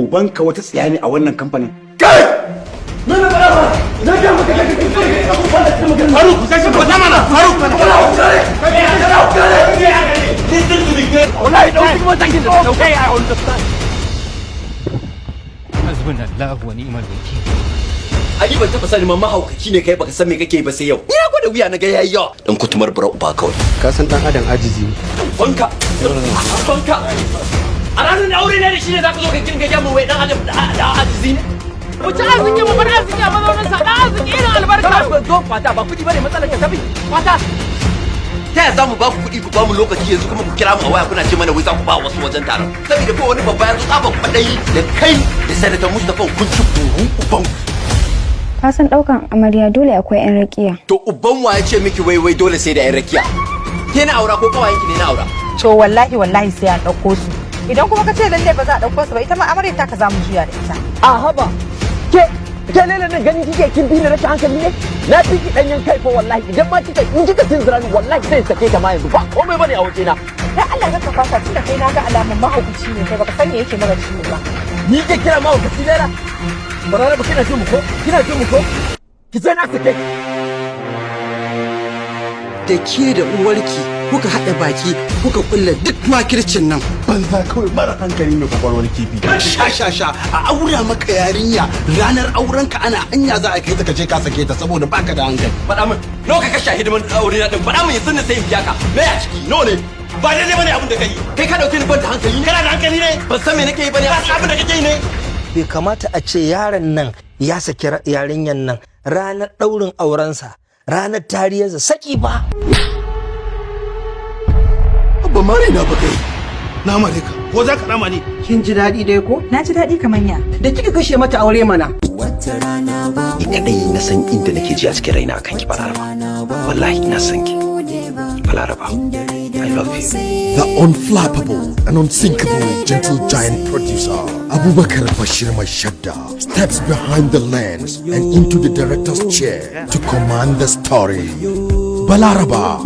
Ubanka wata tsiya ne a wannan kamfanin. Kai! Na na faɗa ba! Na ga maka kai kai kai. Faruk, sai ka faɗa mana. Faruk. Listen to me. Wallahi dauki matakin da okay, I understand. Hasbunallahu wa ni'mal wakil. Ani ban taɓa sani ma mahaukaci ne kai, baka san me kake ba sai yau. Ni na gwada wuya na ga yayi yawa. Dan kutumar bura uba kawai. Ka san dan adam ajizi ne. Banka. Banka. A ranar da aure ne da shi ne zaka zo ka kinga gaya mun wai dan adam da ajizi ne. Mu ci arziki, mu bar arziki a mazaunin sa, dan arziki irin albarka. Kana zo kwata ba kudi bane matsalar ka, tafi. Kwata. Ta yaya za mu ba ku kuɗi, ku ba mu lokaci, yanzu kuma ku kira mu a waya kuna ce mana wai za ku ba wasu wajen taron? Saboda ko wani babba ya zo tsaba kwaɗayi da kai da Sanata Mustapha kun ci buhun uban. Ka san ɗaukan amarya dole akwai 'yan rakiya. To uban wa ya ce miki wai wai dole sai da yan rakiya? Ke na aura ko kawayenki ne na aura? To wallahi wallahi sai an ɗauko su. Idan kuma ka ce lalle ba za a ɗauko su ba, ita ma amarya ta ka za mu juya da ita. A haba, ke ke lela nan, ganin kike kin bi ni rashin hankali ne? Na fi ki danyen kai fa. Wallahi idan ma kika in kika tunzura ni, wallahi sai sake ta ma, yanzu ba komai bane a waje na. Dan Allah ka fasa, tunda kai na ga alamun mahaukaci ne kai, baka san me yake maka ciwo ba. Ni ke kira mahaukaci lela? Barara ba kina jin mu ko kina jin mu ko ki ce na sake? Da ke da uwarki kuka haɗa baki kuka kulla duk makircin nan. Banza kawai, mara hankali mai kwakwalwar kifi. Sha sha sha, a aura maka yarinya, ranar aurenka ana hanya za a kai ta kace ka sake ta saboda baka da hankali. Faɗa min nawa ka kashe hidiman aure na din? Faɗa min yanzu na sai in biya ka. Me a ciki? Nawa ne? Ba daidai bane abin da kai. Kai ka dauke ni ban da hankali ne? Kana da hankali ne? Ban san me nake yi bane abin da kake yi ne. Bai kamata a ce yaron nan ya saki yarinyar nan ranar ɗaurin aurensa, ranar tariyarsa, saki ba. Abba, mare na ba kai na mare ka ko za ka rama ne? Kin ji daɗi dai ko? Na ji daɗi kamar ya. Da kika kashe mata aure mana. Ni kadai na san inda nake ji a cikin raina akan ki, Balaraba. Wallahi ina son ki, Balaraba. I love you. The unflappable and unsinkable gentle giant producer, Abubakar Bashir Maishadda, steps behind the lens and into the director's chair to command the story. Balaraba.